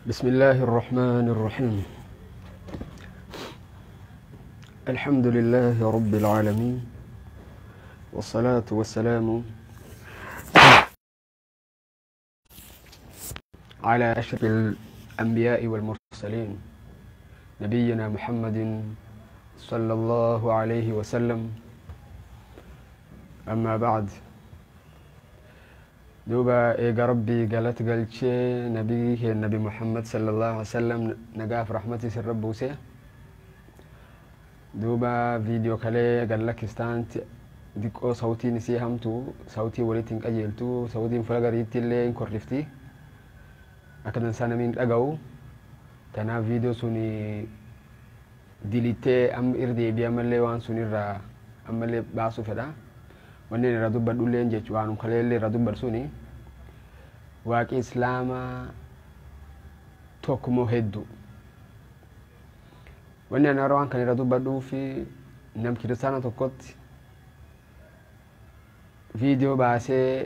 بسم الله الرحمن الرحيم. الحمد لله رب العالمين، والصلاة والسلام على أشرف الأنبياء والمرسلين، نبينا محمد صلى الله عليه وسلم. أما بعد، دوبا إيجا ربي قالت قالتشي نبيه النبي محمد صلى الله عليه وسلم نقاف رحمتي سر ربوسي. دوبا فيديو كالي قال لك استانت ديكو صوتي نسي همتو صوتي وليتين قجلتو صوتي فلقريتي اللي انكرفتي أكد إنسان مين أجو تنا فيديو سوني ديليتي أم إردي بيعمل لي وان سوني را أم اللي باسو فدا ونين را دبر دولين جت وانو خليل را دبر سوني واك إسلاما توكمو هدو ونين روان كان را دبر دو في نم كريستانا توكوت فيديو باسه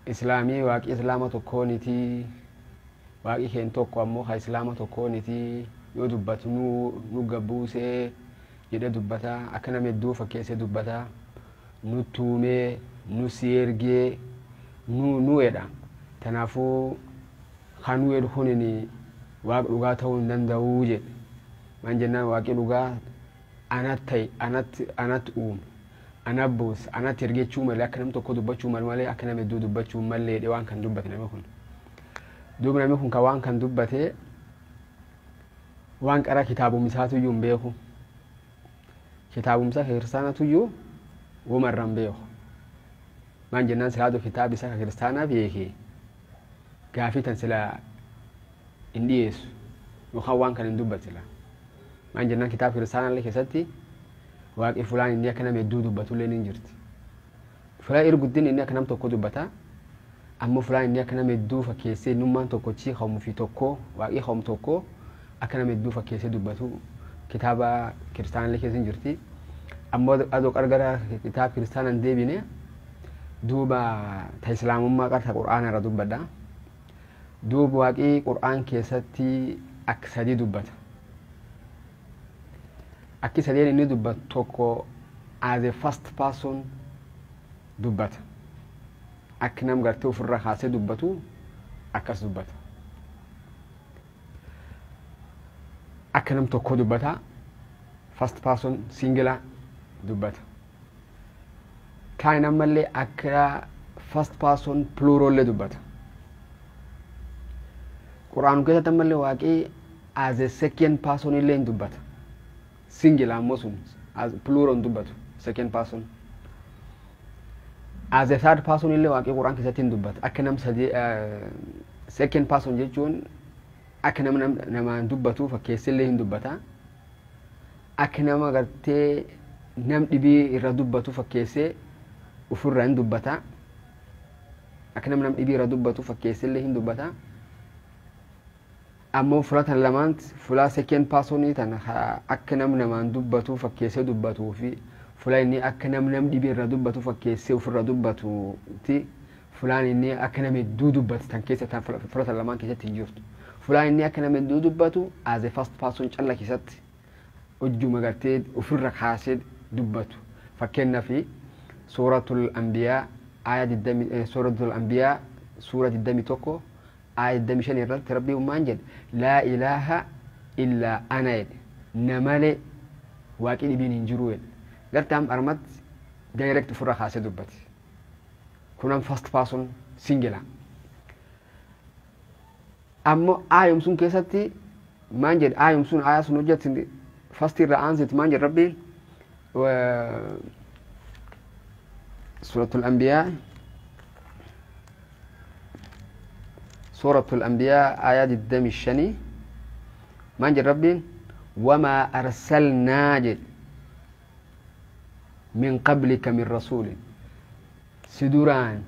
إسلامي واك إسلاما توكونيتي واك إخين توكو أمو خا إسلاما توكونيتي يو دبت نو قبوسه jedhe dubbata akka nama hedduu fakkeessee dubbata nu tuumee nu si ergee nu jedha. Kanaafuu kan nu jedhu kunin waaqa dhugaa ta'uu hin danda'uu jedhe. Maan jennaan waaqni dhugaa anatti ta'e anatti uume ana buuse anatti ergechuu malee akka nam tokko dubbachuu malee akka nama hedduu dubbachuu malee jedhe waan kan dubbate namni kun. Duuba namni kun kan waan kan dubbate waan qara kitaabumsaatu iyyuu hin beeku. Kitaabumsa kiristaanatu iyyuu womarra hin beeku. Maan jennaan silaatu kitaaba isa kiristaanaa beekee gaafii tan sila hin dhiyeessu yookaan waan kan hin dubbatu sila. Maan jennaan kitaaba kiristaanaa keessatti waaqni fulaan inni akka nama hedduu dubbatullee ni jirti. Fulaan irguddin inni akka nam tokko dubbata. Ammoo fulaan inni akka nama hedduu fakkeessee innummaan tokkochi hawmu fi tokko waaqni hawmu tokko akka nama hedduu fakkeessee dubbatu kitaaba kiristaanaa keessa hin jirti. Ammoo adoo qarqara kitaaba kiristaanaa hin deebine duuba ta islaamummaa qarta qur'aana irra dubbadha. Duuba waaqii qur'aan keessatti akka sadii dubbata. Akki sadeen inni dubbatu tokko as a first person dubbata. Akki nam gartee ofirra kaasee dubbatu akkas dubbata. Akka nam tokko dubbata first person singular dubbata. Kaan ammallee akka first person plural dubbata. Qur'aan keessatti ammallee waaqii as a second person illee hin dubbata. Singular ammoo sun as plural hin dubbatu second person. As a third person illee waaqii qur'aan keessatti hin dubbata. Akka nam sadii second person jechuun akka nama namaan dubbatu fakkeessillee illee hin dubbata. Akka nama gartee nam dhibii irra dubbatu fakkeessee ofirra hin dubbata. Akka nama nam dhibii irra dubbatu fakkeessillee hin dubbata. Ammoo fuula tan lamaant fuula second person tan akka nam namaan dubbatu fakkeessee dubbatuu fi fuula inni akka nam nam dhibii irra dubbatu fakkeessee ofirra dubbatuuti fuulaan inni akka nama hedduu dubbatu tan keessa tan fuula tan lamaan keessatti hin jirtu. Fuulaan inni akka nama hedduu dubbatu as a first person calla keessatti hojjuma gartee ofirra kaasee dubbatu. Fakkeenyaaf suuratul Anbiyaa aya suuratul Anbiyaa suura 21 aya 25 irratti Rabbi uumaan jedhe laa ilaaha illaa ana jedhe namalee waaqni dhibiin hin jiru jedhe. Gartee amma armatti direct ofirra kaasee dubbate. Kunan first person singular. Ammoo aayum sun keessatti maan jedhe aayum sun aayaa sun hojjetti first irra aansitu maan jedhe Rabbiin suuratul Anbiyaa suuratul Anbiyaa aayaa 25 maan jedhe Rabbiin wamaa arsalnaa jedhe min qablika min rasuulin si duraan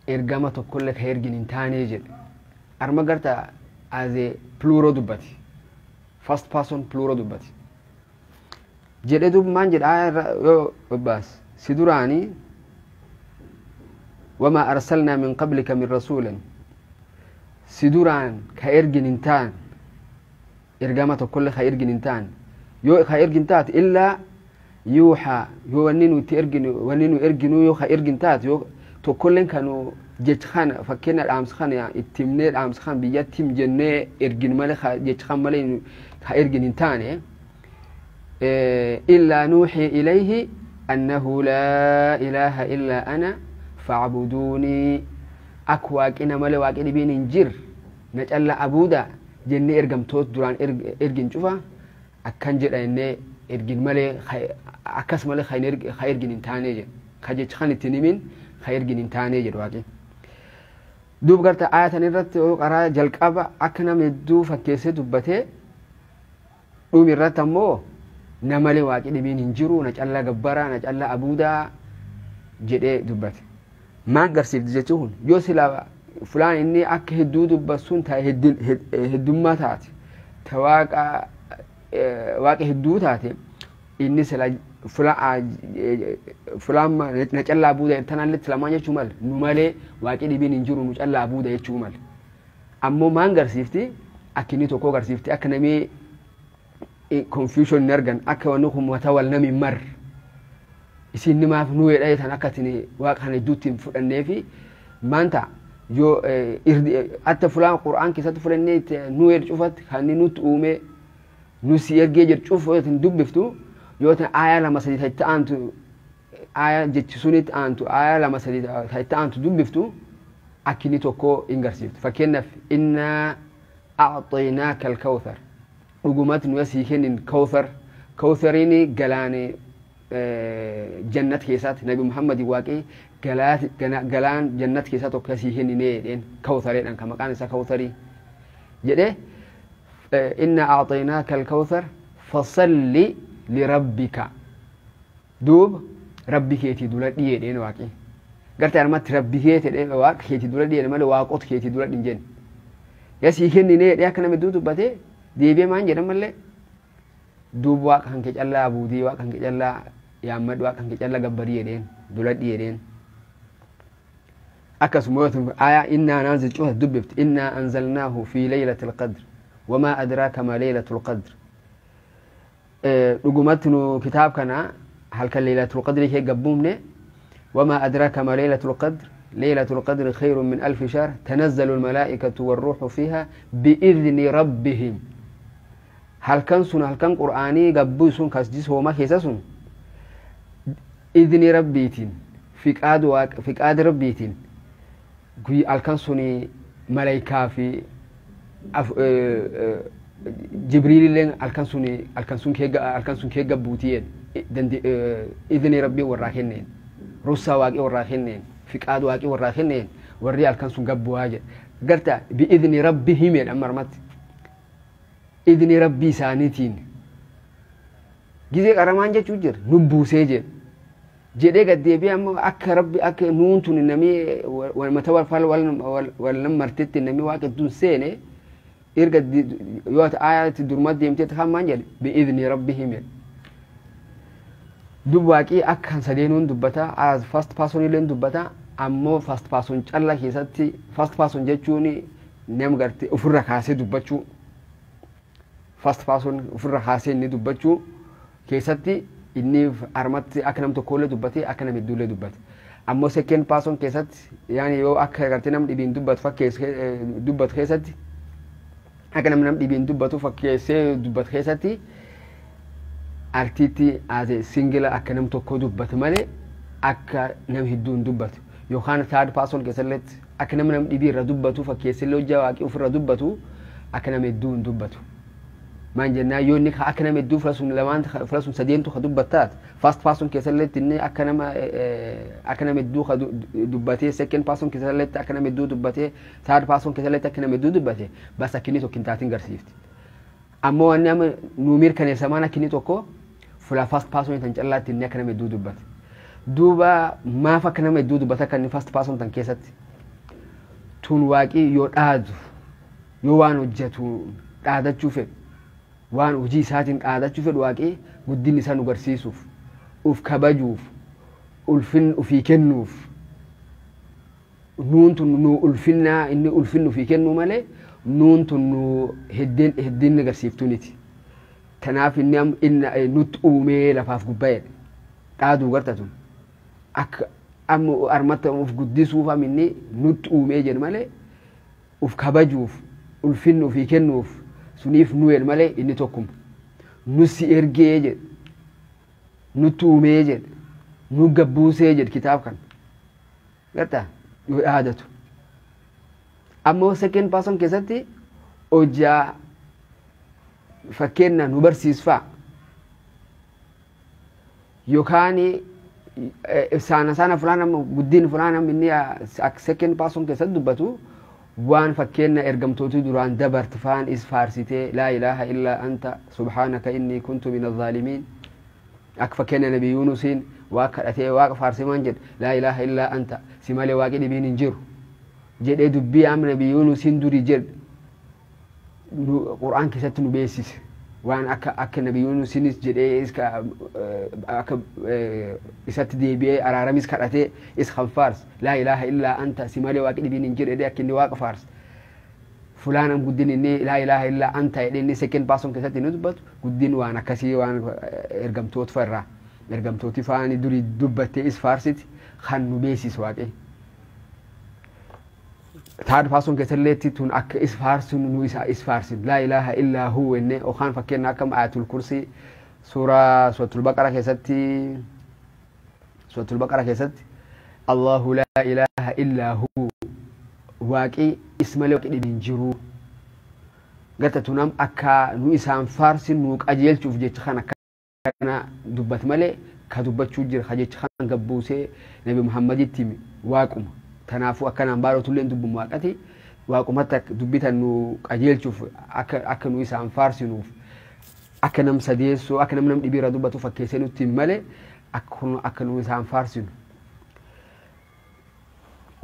ergama tokkollee ka ergin hin taanee jedhe. Arma garta as a plural dubbati. First person plural dubbati. Jedhe duub maan jedhe aayaa yoo baas si duraanii wamaa arsalnaa min qablika min rasuulin Si duraan ka ergin hin ta'an, ergama tokkollee ka ergin hin ta'an, yoo ka ergin taate illaa yuuxaa, yoo wanni nuti erginu, wanni nu erginu yoo ka ergin taate, yoo tokkolleen kan nu jecha kana fakkeenya dhaamsa kana itti himnee dhaamsa kana biyyatti him jennee ergin malee, jecha kana malee ka ergin hin taane, illaa nuuxii ilayhi annahu laa ilaaha illaa ana facbuduunii, akka waaqina malee waaqi dhibiin hin jir, na calla abuuda jennee ergamtoota duraan ergin cufa akkan jedha jennee ergin malee, akkas malee ka ergin hin taane jedha, ka jecha kan ittiin himin ka ergin hin taane jedhu waaqi. Duub garta ayatan irratti yoo qaraa jalqaba akka nama hedduu fakkeessee dubbatee, dhumi irratti ammoo na malee waaqi dhibiin hin jiru, na callaa gabbaraa, na callaa abuudaa jedhee dubbate. Maal garsiifti jechuun kun? Yoo sila fulaan inni akka hedduu dubbatu sun ta'e, heddummaa taate, ta waaqa waaqa hedduu taate, inni sila fulaan na callaa abuuda tanallee lamaan jechuu mala, nu malee waaqi dhibiin hin jiru, nu callaa abuuda jechuu mala. Ammoo maan garsiifti? Akka inni tokko garsiifti, akka namni confusion hin argan, akka wanni kun mataa wal nami hin marre. Isin maaf nu jedha tan akka isin waaqa kana hedduutti hin fudhannee fi maan ta'a? Yoo atta fulaan qura'aan keessatti fudhannee nu jedhu cufatti kan inni nutti uume nu si ergee jedhu cufu yoo isin dubbiftu, yoo ta'e aayaa lama sadii itti aantu, aayaa jechi sunitti aantu, aayaa lama sadii itti aantu dubbiftu, akka inni tokko hin garsiiftu. Fakkeenyaaf, innaa a'xaynaaka al-kawthar, dhugumatti nu asii kennin kawthar. Kawthariin galaane jannat keessaatti Nabi Muhammad waaqii galaan jannat keessaa tokko asii kenninee jedheen, kawthareedhaan kan maqaan isaa kawtharii jedhee. Inna a'xaynaaka al-kawthar fasalli lirabbika, duub rabbi keetii dura dhiyeedheen waaqii. Gartee armatti rabbi keeti jedhee, waaqa keetii dura dhiyeedhe malee waaqota keetii dura hin jenne. Yasii kenninee jedhee akka nama hedduu dubbatee deebi'ee maan jedhan mallee, duub waaqa kan kee callaa abuudii, waaqa kan kee callaa yaammadhu, waaqa kan kee callaa gabbarii jedheen, dura dhiyeedheen. Akkasuma yoo aayaa innaa naanzil cufa dubbifte, innaa anzalnaahu fi laylatil qadr wamaa adraaka ma laylatul qadr, dhugumatti nu kitaab kana halkan laylatul qadri kee gabbuufne, wamaa adraaka ma laylatul qadr, laylatul qadri khayrun min alfi shahr, tanazzalu almalaa'ikatu warruuhu fiiha bi'idni rabbihim. Halkan sun, halkan qur'aanii gabbuu sun kasjis hooma keessa sun, idni rabbiitiin, fiqaad rabbiitiin halkan suni malaayikaa fi jibriililleen halkan sun kee gabbuutiyeen idni rabbii warraa kenneen, russaa waaqii warraa kenneen, fiqaad waaqii warraa kenneen, warri halkan sun gabbu'aa jedhe. Garta bi'idni rabbi himeedha marmatti idni rabbii isaaniitiin gizee qaramaan jechuu jira nu buusee jedhe jedhee gaddeebi'ee. Amma akka rabbi akka nuun tun namni mata wal nam martetti namni waaqa hedduun seene erga yoo ati aayaatti durma deemtee kan maan jedhe bi'idni rabbi hime. Dub waaqii akka kan sadeenuun dubbata, as first person illee dubbata. Ammoo first person calla keessatti, first person jechuun nam garte ofirra kaasee dubbachuu, first person ofirra kaasee inni dubbachuu keessatti inni armatti akka nam tokkollee dubbate, akka nam hedduullee dubbate. Ammoo second person keessatti, yaani yoo akka gartee nam dhibiin dubbatu fakkeessee dubbatu keessatti, akka nam dhibiin dubbatu fakkeessee dubbatu keessatti, artiitti as a single akka nam tokko dubbatu malee akka nam hedduun dubbatu, yookaan third person keessalletti akka nam dhibii irra dubbatu fakkeessillee hojjaa waaqii ofirra dubbatu akka nam hedduun dubbatu. Maan jennaan, yoo inni akka nama hedduu fula sun lamaan fula sun sadeentu ka dubbattaat, first person keessalletti inni akka nama hedduu ka dubbatee, second person keessalletti akka nama hedduu dubbatee, third person keessalletti akka nama hedduu dubbate, bas akka inni tokko hin taatin garsiifti. Ammoo wanni amma nu mirkaneessa maan? Akka inni tokko fula first person tan callaatti inni akka nama hedduu dubbate. Duuba maaf akka nama hedduu dubbata akka inni first person tan keessatti? Tun waaqii yoo dhaadu, yoo waan hojjetu dhaadachuu fedhu, waan hojii isaatiin dhaadachuu fedhu, waaqii guddinni isaa nu garsiisuuf, uf kabajuuf, ulfin ufii kennuuf. Nuun tun nu ulfinnaa inni ulfinnu fi kennu malee nuun tun nu heddeen agarsiiftuuniti. Kanaaf inni nutti uumee lafaaf gubbaa jedhe. Dhaaduu garta tun. Akka amma armata of guddisuuf am inni nutti uumee jedhu malee uf kabajuuf ulfinnu ofii kennuuf suniif nu jedhu malee inni tokkuma. Nusi ergee jedhe. Nutti uumee jedhe. Nu gabbuusee jedhe kitaaba kana. Gartaa yoo dhaadatu. Ammoo second person keessatti hojjaa fakkeenya nu barsiisfaa yookaan saana saana fulaan amma guddin fulaan amma inni akka second person keessatti dubbatu waan fakkeenya ergamtoota duraan dabarte faan is faarsitee laa ilaaha illaa anta subhaanaka inni kuntu min azaalimiin akka fakkeenya Nabi Yuunusiin waaqa kadhatee waaqa faarsee waan jedhe laa ilaaha illaa anta si malee waaqi dhibiin hin jiru jedhee dubbii amma Nabi Yuunusiin durii jedhe Qur'aan keessatti nu beeksise waan akka Nabi Yuunusiinis jedhee akka isatti deebi'ee araaramis kadhatee is kan faarse laa ilaaha illaa anta si malee waaqi dhibiin hin jiru jedhee akka inni waaqa faarse fulaan am guddin inni laa ilaaha illaa anta jedhee inni second person keessatti inni dubbatu guddin waan akkasii waan ergamtoota farraa ergamtooti faani durii dubbattee is faarsiti kan nu beeksisu waaqee. Third person keessalleetti tun akka is faarsun nu isa is faarsin laa ilaaha illaa hu jennee yookaan fakkeenya akka Ayatul Kursii suuraa Suratul Baqara keessatti Allahu laa ilaaha illaa hu waaqii is malee waaqi dhibiin jiru. Garta tunam akka nu isaan faarsin nu qajeelchuuf jecha kan akkana dubbat malee ka dubbachuu jira ka jecha kan gabbuusee Nabi Muhammaditti hime waaquma. Kanaafuu akkanaan baadhotullee dubbumu waaqati waaqumatti dubbitan nu qajeelchuuf akka nu isaan faarsinuuf akka nam sadeessoo akka nam dhibiirra dubbatu fakkeessee nutti hin malee akka nu isaan faarsinu.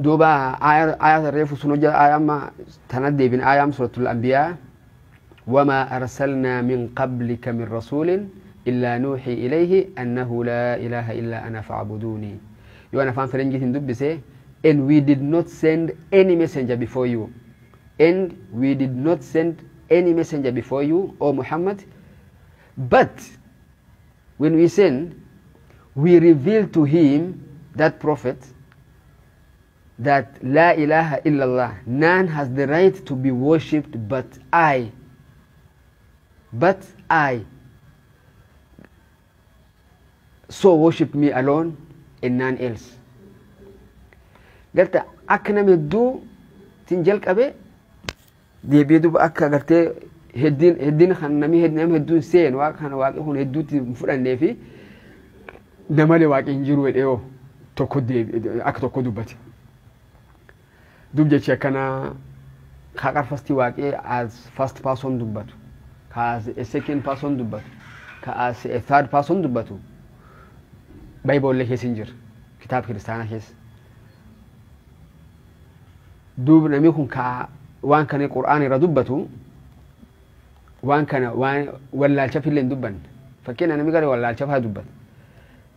Duuba aayaa reefu sun hojja aayaa amma tana deebin aayaa Suratul Anbiyaa وما أرسلنا من قبلك من رسول إلا نوحي إليه أنه لا إله إلا أنا فاعبدوني. Yoo ana afaan Faranjiitiin dubbise, and we did not send any messenger before you, and we did not send any messenger before you, O Muhammad, but when we send, we reveal to him, that prophet, that La ilaha illallah, none has the right to be worshipped but I, but I, so worship me alone and none else. Garta akka nama hedduu tin jalqabe deebi'ee duuba akka gartee heddiin heddiin kan namni nama hedduun seen waaqa kana waaqi kun hedduutti hin fudhannee fi namalee waaqi hin jiru jedhee yoo tokko deebi akka tokko dubbate. Dub jechi akkana ka first waaqee as first person dubbatu, ka as a second person dubbatu, ka as a third person dubbatu Baayiboollee keessa hin jira, kitaaba kiristaanaa keessa. Duuba namni kun ka waan kana Qur'aan irra dubbatu waan kana waan wallaalchaaf illee hin dubbanne. Fakkeenya namni gara wallaalchaaf haa dubbatu.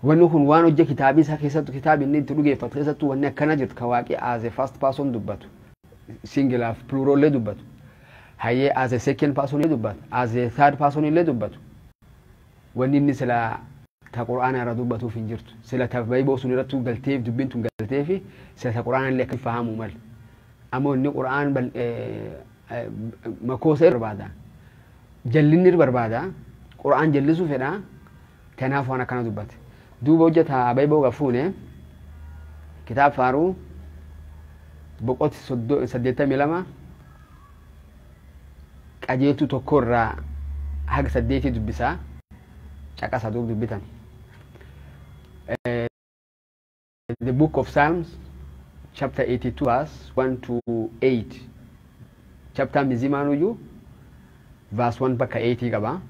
Wanni kun waan hojja kitaabii isaa keessattu kitaabi inni itti dhugeeffatu keessattuu wanni akkana jirtu ka waaqii as a first person dubbatu. Singular plural illee dubbatu. Hayyee as a second person illee dubbatu. As a third person illee dubbatu. Wanni inni sila ta Qur'aana irra dubbatuuf hin jirtu. Sila ta Baayiboo sun irrattuu galteef dubbiin tun galteefi sila ta Qur'aana illee akka fahamuu mala. Ammoo inni Qur'aan makoosa irra barbaada. Jallinni irra barbaada. Qur'aan jallisuu fedha. Kanaaf waan akkana dubbate. Duuba hojjeta Baayiboo gafuune kitaaba Faaruu boqoti 82 qajeeltuu 1 irraa haga 8 dubbisaa caqasa duub dubbitan. The Book of Psalms, chapter 82, verse 1 to 8. Chapter mzimaanuyyuu verse 1 bakka 8 qaba.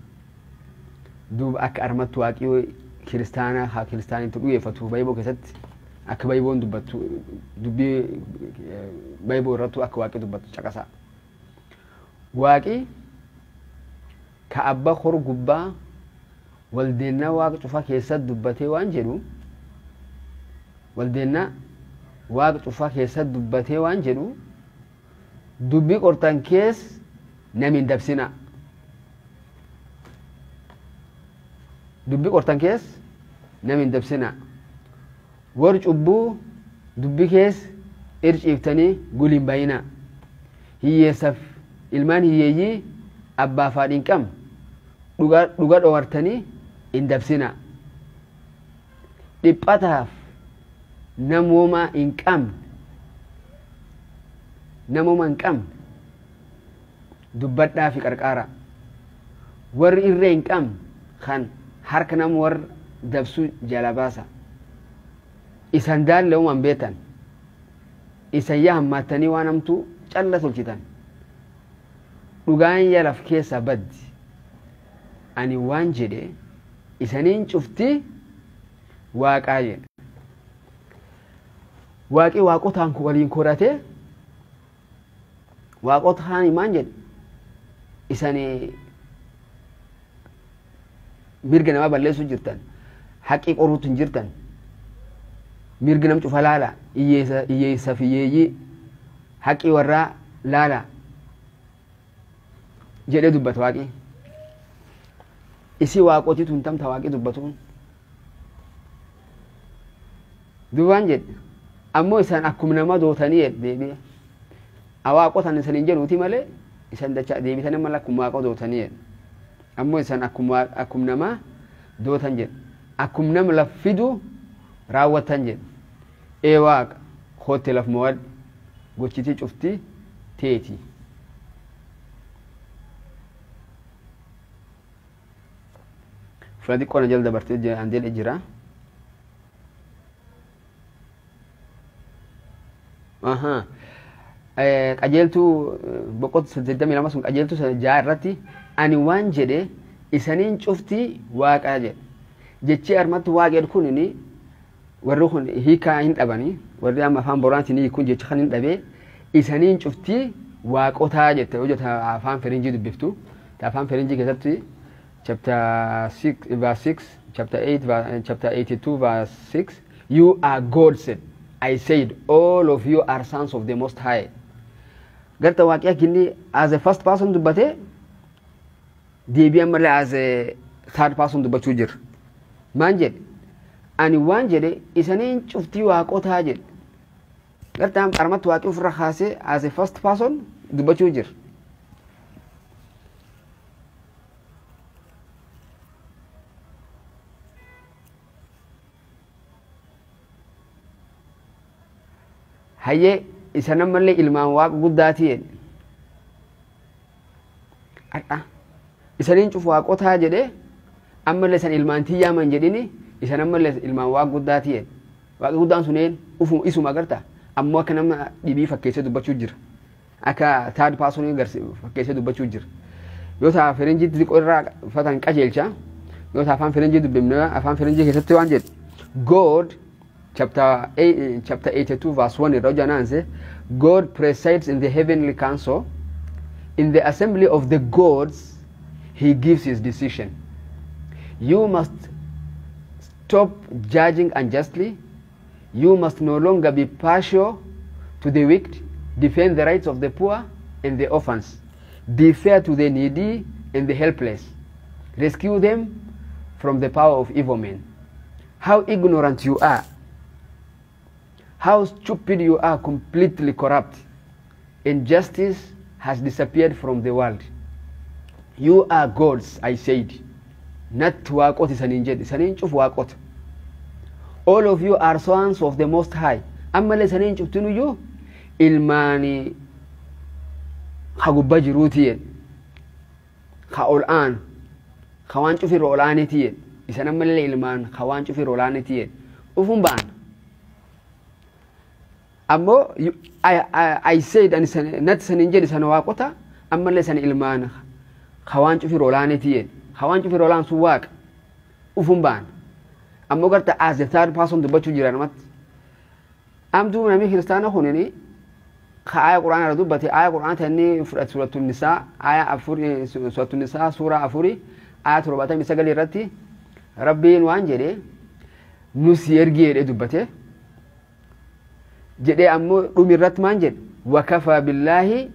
Duuba akka armattu waaqii kiristaanaa haa kiristaanitti dhugeeffatu Baayiboo keessatti akka Baayiboon dubbattu dubbii Baayiboo irrattu akka waaqii dubbattu caqasa. Waaqii ka abba hor gubbaa waldeennaa waaqa cufa keessatti dubbatee waan jedhu waldeennaa Waaqa cufaa keessa dubbatee waan jedhu dubbii qortan keessa nami hin dabsina. Dubbii qortan keessa nami hin dabsina. Warri cubbuu dubbii keessa irciiftanii guliin bayina. Hiyyeessaaf ilmaan hiyyeeyyii abbaa fi haadha hin qabne dhuga dhowartanii hin dabsina. Dhiphataaf namooma hin qabne namooma hin qabne dubbadhaa fi qarqaara. Warri irree hin qabne kan harka nama warra dabsuu jala baasa. Isan daallee uuman beetan. Isan yaa hammaattanii waan hamtuu calla tolchitan. Dhugaan yalaf keessa baddi. Ani waan jedhe isaniin cufti waaqaa jedhe. Waaqii waaqotaan waliin koratee waaqotaan maan jedhe isanii mirga namaa balleessuu jirtan, haqii qoruutu hin jirtan, mirgi nam cufa laala, hiyyeessa fi hiyyeeyyii haqii warraa laala jedhee dubbata waaqii. Isii waaqotiitu hin tamta waaqii dubbatuun. Duubaan jedhe ammoo isaan akkuma nama dootanii deebi'e. Waaqotan isaniin jedhuuti malee isan dacha deebitanii malee akkuma waaqa dootanii jedhe. Ammoo isaan akkuma nama dootan jedhe. Akkuma nama laf fidu raawwatan jedhe. Ee waaqa kootte laf mo'adhu gochitii cufti teeti. Fula xiqqoo na jala dabartee an jedhe jira. Qajeeltuu boqotu 82 sun qajeeltuu 6 irratti ani waan jedhe isaniin cufti waaqaa jedhe. Jechi armatti waaqee kun warri kun hiikaa hin dhabanii warri amma afaan Booraatiin hiikuun jecha kan hin dhabee isaniin cufti waaqotaa jette hojjeta afaan Ferinjii dubbiftu. Afaan Ferinjii keessatti chapter 6 verse 6, chapter 8, chapter 82 verse 6, "You are God," said I said, "all of you are sons of the Most High." Garta waaqii akkinni as a first person dubbatee deebii ammallee as a third person dubbachuu jira. Maan jedhe? Ani waan jedhe isaniin cuftii waaqotaa jedhe. Garta armatti waaqii ofirra kaasee as a first person dubbachuu jira. Hayyee isan ammallee ilmaan waaqa guddaati jedhe. Har'a isaniin cufu waaqotaa jedhee ammallee isan ilmaan tiyyaaman jedhini isan ammallee ilmaan waaqa guddaati jedhe. Waaqa guddaan sun ufu isuma agarta ammoo akka nama dhibii fakkeessee dubbachuu jira. Akka third person fakkeessee dubbachuu jira. Yoo ta'a Ferinjiitti xiqqoo irraa uffatan qajeelcha. Yoo ta'a afaan Ferinjii dubbifne afaan Ferinjii keessatti waan jedhu God chapter 8, chapter 82 verse 1 irra hojjanaanse, "God presides in the heavenly council. In the assembly of the gods he gives his decision. You must stop judging unjustly. You must no longer be partial to the wicked. Defend the rights of the poor and the orphans. Be fair to the needy and the helpless. Rescue them from the power of evil men. How ignorant you are! How stupid you are, completely corrupt. Injustice has disappeared from the world. You are gods, I said." Natti waaqota isaniin jedhe. Isaniin cufu waaqota. "All of you are sons of the Most High." Ammallee isaniin cuftinuyyuu ilmaanii ka gubbaa jiruuti jedhe. Ka ol aanu. Ka waan cufirra ol aaniiti jedhe. Isan ammallee ilmaan ka waan cufirra ol aaniiti jedhe. Ufuun ba'an. Ammoo I said ani natti saniin jedhe sana waaqota ammallee sana ilmaan ka waan cufirra ol aaniiti jedhe. Ka waan cufirra ol aan sun waaqa. Ufuun ba'an. Ammoo garta as the third person dubbachuu jira namatti. Amtuu namni kiristaana kunini ka aya quraana irra dubbate aya quraana ta'anii fudhate Suuratu Nisaa aya 4, Suuratu Nisaa suuraa 4 aya 79 irratti Rabbiin waan jedhe nu si ergi jedhee dubbate. Jedhee ammoo dhumi irratti maan jedhe? Wakafaa billaahi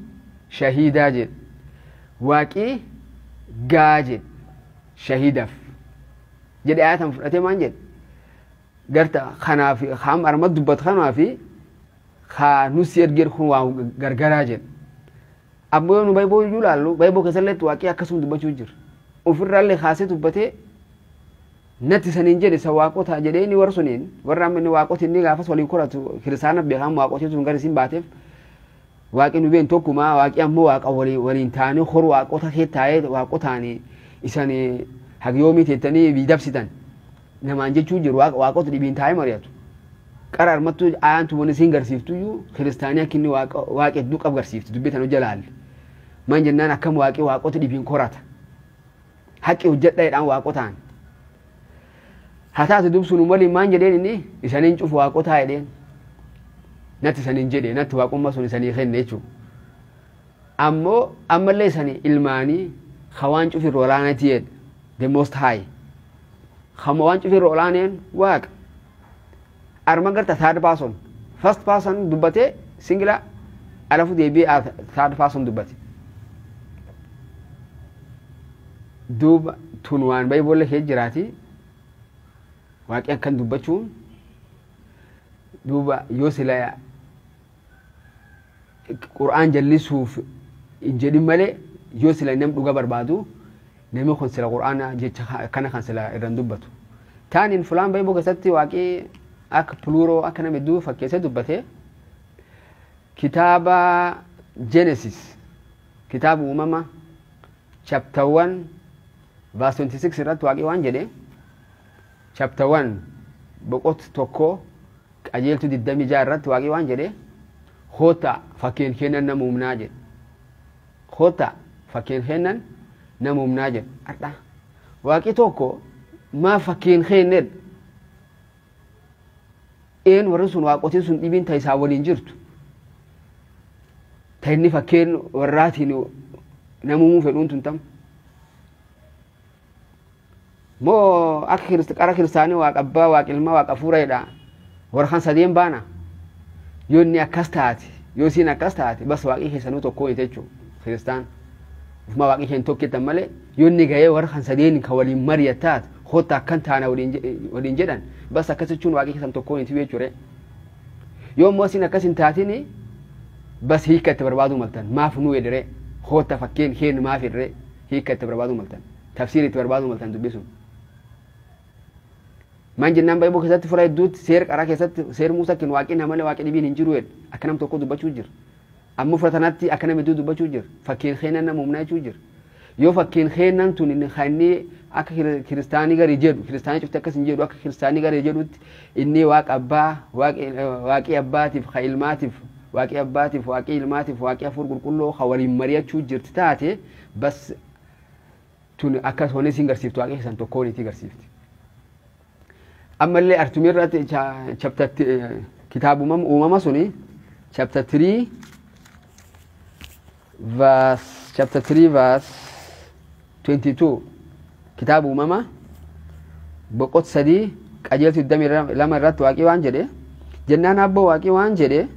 shahiidaa jedhe. Waaqii gaa jedhe shahiidaaf jedhe. Ayatan fudhatee maan jedhe? Garta kanaaf ham arma dubbatu kanaaf haa nusi ergee kun waa gargaraa jedhe. Ammoo yoo nu baay'ee iyyuu laallu, baay'ee keessallee waaqii akkasuma dubbachuu jira. Ofirraallee kaasee dubbatee natti saniin jedhe, isa waaqota jedhee inni warra suniin, warra amma inni waaqoti inni gaafas waliin koratu kiristaana beekamu, waaqotii sun gara isin baateef waaqi nu been tokkuma. Waaqi ammoo waaqa waliin ta'anii horu waaqota kee taa'ee waaqotaanii isan hagiyoomii teettanii biidabsitan namaan jechuu jiru. Waaqota dhibiin taa'ee mari'atu. Qara armattuu ayaantu wanni isiin garsiiftuyyuu kiristaanii akka inni waaqa hedduu qab garsiifti. Dubbii tan hojja laalle maan jennaan, akkam waaqi waaqota dhibiin korata, haqi hojjedha jedhaan waaqotaan haa taatu. Dubsuun waliin maan jedheen? Inni isaniin cufu waaqotaa jedheen, natti isaniin jedhe, natti waaqummaa sun isanii kenne jechuudha. Ammoo ammallee isanii ilmaanii hawaan cufirra olaanaati jedhe, the most high. Hama waan cufirra olaaneen waaqa. Arma garta third person, first person dubbatee singular, alafu deebi'ee third person dubbate. Duuba tun waan Bible kee jiraati, waaqni akkan dubbachuun. Duuba yoo sila qur'aan jallisuuf hin jedhin malee, yoo sila nam dhuga barbaadu, namni kun sila qur'aana jecha kana kan sila irraan dubbatu. Taaniin fulaan Bible keessatti waaqii akka plural, akka nama hedduu fakkeessee dubbate, kitaaba Genesis, kitaaba uumama, chapter 1 verse 26 irratti waaqii waan jedhe, chapter 1 boqot 1 qajeeltu 26 irratti waaqii waan jedhe: "Hoota fakkeen kennan nama humnaa" jedhe. "Hoota fakkeen kennan nama humnaa" jedhe. Ardha waaqii tokko maa fakkeen kennedha? Een warri sun waaqotiin sun dhibiin ta isaa waliin jirtu, ta inni fakkeen warraatiin namumuu fedhuun tun tam moo akka qara kiristaanii waaqa abbaa, waaqa ilmaa, waaqa hafuura jedha, warra kan sadeen baana? Yoo inni akkas taate, yoo isiin akkas taate, bas waaqii keessanuu tokko miti jechuudha. Kiristaan ufuma waaqii keenya tokkettan malee, yoo inni gahee warra kan sadeen kan waliin mari'attaat, hotta akkan taana waliin jedhan, bas akkas jechuun waaqii keessan tokko miti jechuudha. Yoo immoo isiin akkas hin taatin, bas hiika itti barbaaduu maltan. Maaf nu edire hotta fakkeen keen maaf irree? Hiika itti barbaaduu maltan, tafsiir itti barbaaduu maltan dubbisuun. Maan jennaan, Bible keessatti fura hedduutti seera qaraa keessatti seera Muusaa kennu waaqni namalee waaqni dhibiin hin jiru jedhe, akka nam tokko dubbachuu jira. Ammoo fura tanatti akka nama hedduu dubbachuu jira. Fakkeen keenan nama humnaa jechuu jira. Yoo fakkeen keenan tun inni akka kiristaanii garii jedhu, kiristaanii cufti akkas hin jedhu, akka kiristaanii garii jedhutti inni waaqa abbaa, waaqii abbaatiif ka ilmaatiif, waaqii abbaatiif, waaqii ilmaatiif, waaqii hafuur qulqulluu ka waliin mari'achuu jirti taate, bas tun akkas wanni isin garsiiftu waaqii keessan tokkoon itti garsiifti. Ammallee artumii irratti chapter, kitaaba uumama suni chapter 3 verse, chapter 3 verse 22, kitaaba uumama boqot 3 qajeeltu 22 irratti waaqii waan jedhe jennaan, abboo waaqii waan jedhe